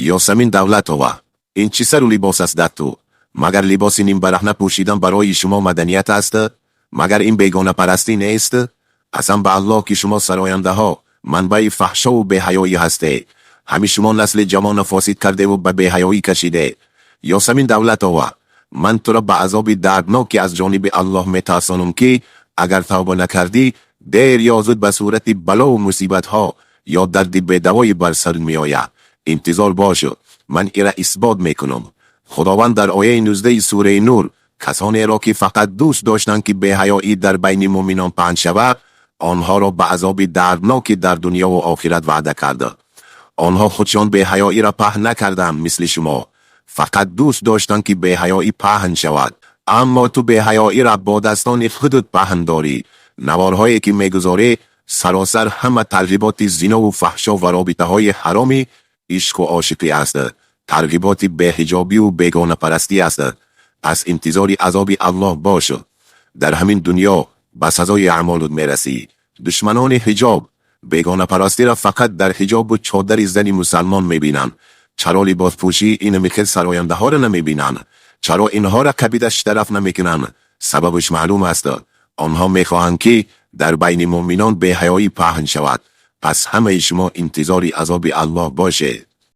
Ёсамин Давлатова, ин чӣ сару либос аст дар ту? Магар либоси нимбараҳна пӯшидан барои шумо маданият аст? Магар ин бегонапарастӣ нест? Қасам ба Аллоҳ, ки шумо сарояндаҳо манбаи фаҳшову беҳаёӣ ҳастед. Ҳамин шумо насли ҷавонро фосид кардеву ба беҳаёӣ кашидед. Ёсамин Давлатова, ман туро ба азоби дардноке аз ҷониби Аллоҳ метарсонам, ки агар тавба накардӣ, дер ё зуд ба сурати балову мусибатҳо ё дарди бедавое бар сар меояд. Интизор бош, ман ира исбот мекунам. Худованд дар ояи 19-и сураи Нур касонеро, ки фақат дӯст доштанд, ки беҳаёӣ дар байни муъминон паҳн шавад, онҳоро ба азоби дардноке дар дунёву охират ваъда карда. Онҳо худшон беҳаёиро паҳн накарданд, мисли шумо, фақат дӯст доштанд, ки беҳаёӣ паҳн шавад. Аммо ту беҳаёиро бо дастони худат паҳн дорӣ. Наворҳое, ки мегузорӣ, саросар ҳама тарғиботи зинову фаҳшо ва робитаҳои ҳароми ишқу ошиқӣ аст, тарғиботи беҳиҷобиву бегонапарастӣ аст. Пас интизори азоби Аллоҳ бош, дар ҳамин дунё ба сазои аъмолут мерасӣ. Душманони ҳиҷоб бегонапарастиро фақат дар ҳиҷобу чодари зани мусалмон мебинанд. Чаро либоспӯшии ин хел сарояндаҳоро намебинанд? Чаро инҳоро кабидаш тараф намекунанд? Сабабаш маълум аст: онҳо мехоҳанд, ки дар байни муъминон беҳаёӣ паҳн шавад. Пас ҳамаи шумо интизори азоби Аллоҳ бошед.